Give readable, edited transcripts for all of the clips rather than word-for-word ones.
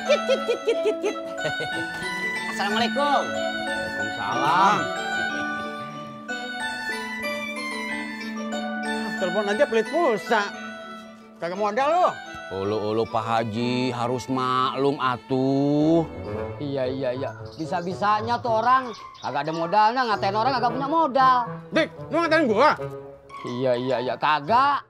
Cit. Assalamualaikum. Waalaikumsalam. Telepon aja pelit pulsa. Kagak modal lu. Ulu Pak Haji harus maklum atuh. Iya. Bisa-bisanya tuh orang kagak ada modalnya ngatain orang kagak punya modal. Dik, lu ngatain gua? Iya, kagak.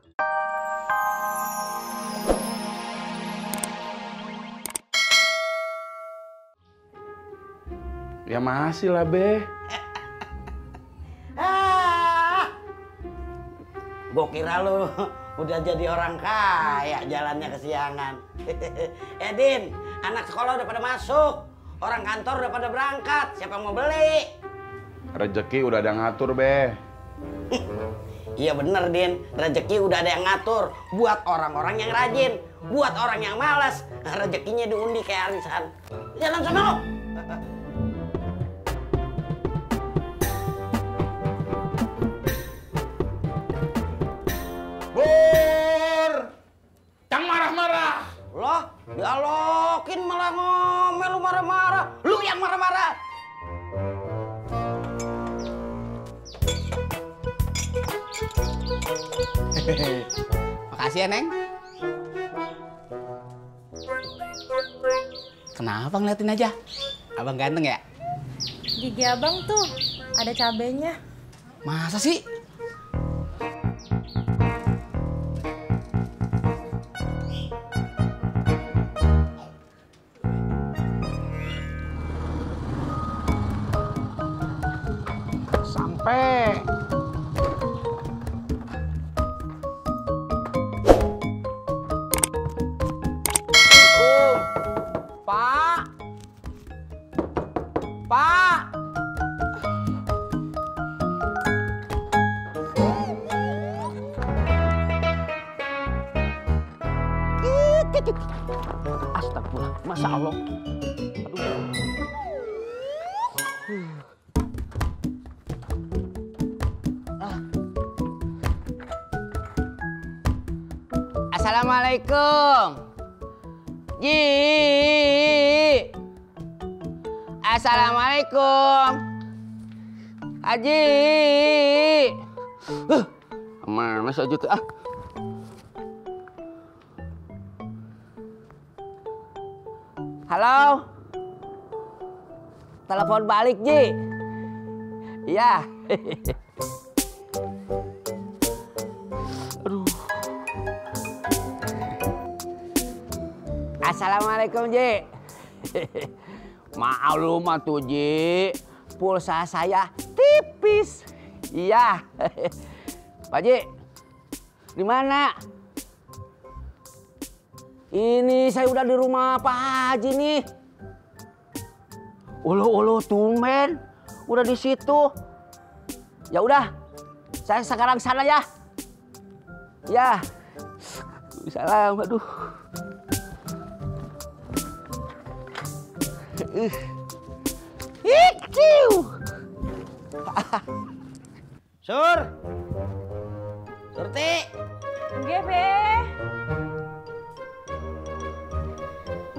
Ya masih lah, Be. Gua kira lu udah jadi orang kaya jalannya kesiangan. Din, anak sekolah udah pada masuk. Orang kantor udah pada berangkat. Siapa yang mau beli? Rezeki udah ada ngatur, Be. Iya bener, Din. Rezeki udah ada yang ngatur. Buat orang-orang yang rajin. Buat orang yang malas, rezekinya diundi kayak arisan. Jalan sama lu. Bur! Jangan marah-marah. Loh, dialokin malah ngomel, lu marah-marah. Lu yang marah-marah. Makasih ya, Neng. Kenapa ngeliatin aja? Abang ganteng ya? Gigi abang tuh ada cabenya. Masa sih? Sampai. Pak. Astagfirullah, Masya Allah. Assalamualaikum. Ji. Assalamualaikum. Haji. Mana saja tuh ah. Halo. Telepon balik, Ji. Iya. Aduh. Assalamualaikum, Ji. Maklum atuh, Ji. Pulsa saya tipis. Iya. Pak Ji. Di mana? Ini saya udah di rumah Pak Haji nih. Ulu tumben. Udah di situ. Ya udah. Saya sekarang sana ya. Ya. Salam, aduh. Iciu. Surti. Nggih, Be.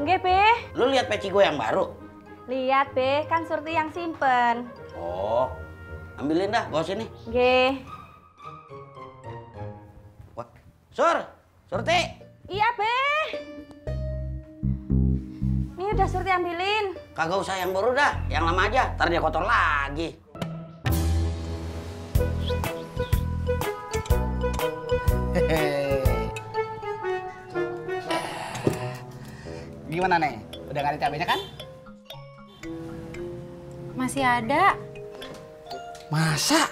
Nggih, Be. Lu lihat peci gue yang baru? Lihat, Be, kan Surti yang simpen. Oh, ambilin dah, bawa sini. Nggih. Wah, Surti. Iya, Be. Nih udah Surti ambilin. Kagak usah yang baru dah, yang lama aja, ntar dia kotor lagi. Gimana, Neng? Udah gak ada cabenya kan? Masih ada. Masa?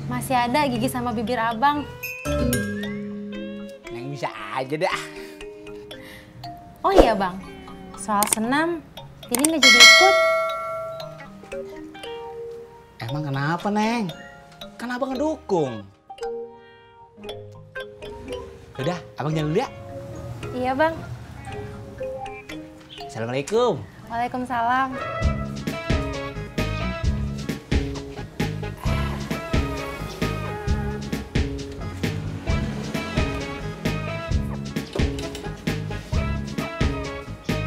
Masih ada gigi sama bibir abang. Neng bisa aja dah. Oh iya, Bang. Soal senam, ini nggak jadi ikut. Emang kenapa, Neng? Kan abang ngedukung. Udah, abang jalan dulu ya. Iya, Bang. Assalamualaikum. Waalaikumsalam.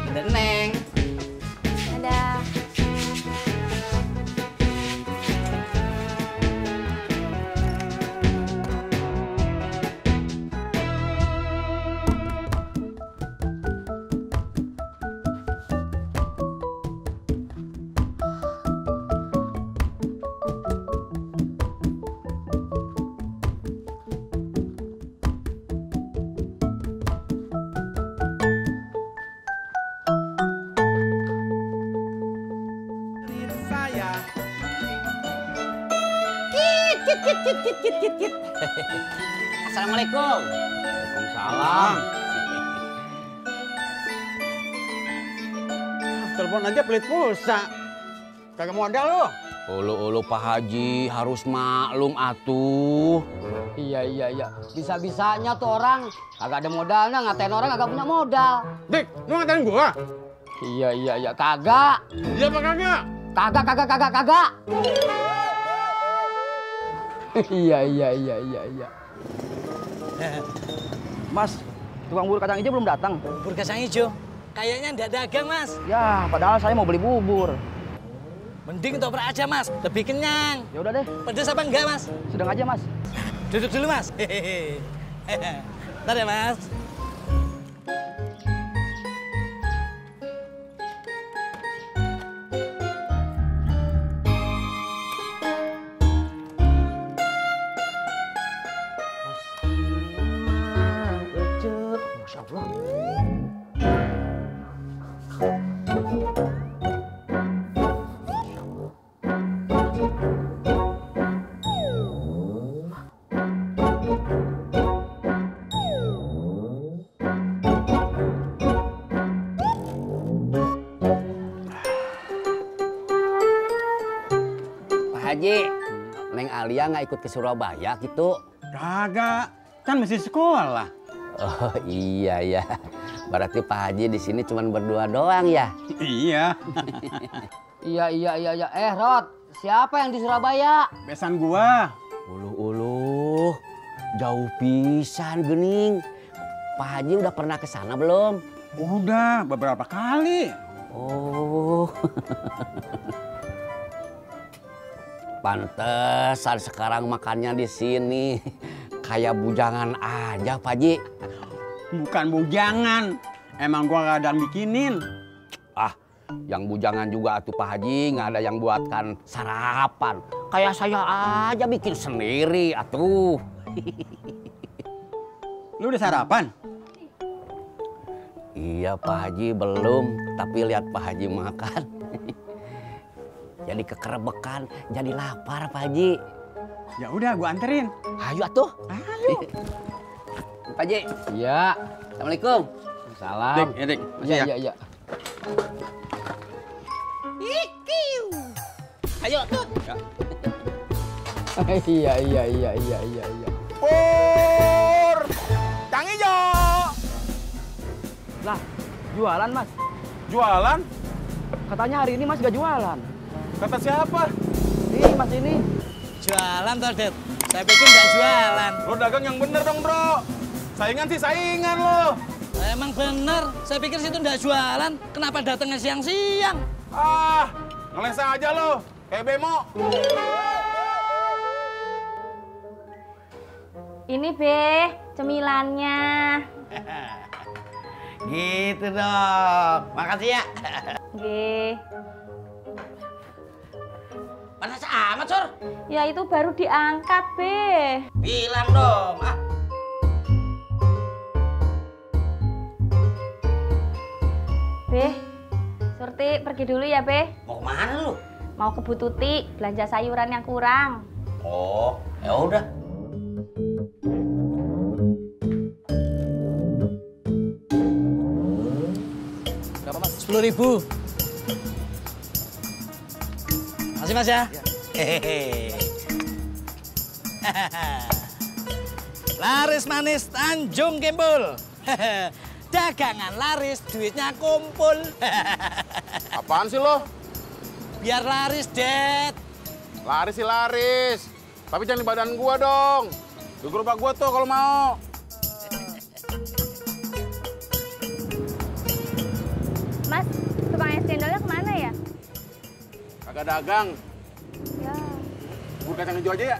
Bener, Neng. kit. Assalamualaikum. Waalaikumsalam. Telepon aja pelit pulsa. Kagak modal lo. Ulu Pak Haji harus maklum atuh. Iya. Bisa-bisanya tuh orang kagak ada modalnya ngatain orang kagak punya modal. Dik, lu ngatain gua? Iya. Kagak. Iya apa kagak? Kagak. Iya. Mas, tukang bubur kacang hijau belum datang. Bubur kacang hijau? Kayaknya ndak dagang, Mas. Ya, padahal saya mau beli bubur. Mending toprak aja, Mas. Lebih kenyang. Ya udah deh, Pedes apa enggak, Mas? sedang aja, Mas. Duduk dulu, Mas. Ntar ya, Mas. Masya Allah. Pak Haji, Neng Alia nggak ikut ke Surabaya gitu? Kagak, kan masih sekolah. Oh iya ya, berarti Pak Haji di sini cuma berdua doang ya? Iya, Iya. Rod, siapa yang di Surabaya? besan gua. Uluh, jauh pisan gening. Pak Haji udah pernah ke sana belum? Udah beberapa kali. Oh. Pantesan sekarang makannya di sini kayak bujangan aja, Pak Haji. Bukan bujangan, emang gua gak ada bikinin. Ah, yang bujangan juga atuh Pak Haji, nggak ada yang buatkan sarapan. Kayak saya aja bikin sendiri atuh. Lu udah sarapan? Iya Pak Haji belum, tapi lihat Pak Haji makan. Jadi kekerebekan, jadi lapar Pak Haji. Ya udah, gua anterin. Ayo atuh. Ayo. Pak Haji. Iya. Assalamualaikum. Salam. Dik, ya Dik. Masih ya? Iya. Ayo, tuh. Iya. Pur! Kang Ijo! Lah, jualan Mas. Jualan? Katanya hari ini Mas gak jualan. Kata siapa? Ih, Mas ini. Jualan toh, Det. Saya pikir nggak jualan. Lo dagang yang bener dong, bro. Saingan sih saingan lo. Emang bener. Saya pikir situ nggak jualan. Kenapa datangnya siang-siang? Ah, ngeles aja lo. Kayak bemo. Ini Be, cemilannya. Gitu dong. Makasih ya. Nggih. Panas amat, Sur. Ya itu baru diangkat, Be. Bilang dong. Ah. Be, Surti pergi dulu ya, Be. Mau kemana lu? Mau ke Bu Tuti, belanja sayuran yang kurang. Oh, ya udah. Berapa, Mas? 10.000. Makasih, Mas ya. Hehehe. Laris manis Tanjung Kimpul. Dagangan laris, duitnya kumpul. Apaan sih lo? Biar laris, Det. Laris sih laris. Tapi jangan di badan gua dong. Di gerobak gua tuh kalau mau. Mas, tukang es cendolnya kemana ya? Kagak dagang. Ya. Bubur kacang hijau aja ya?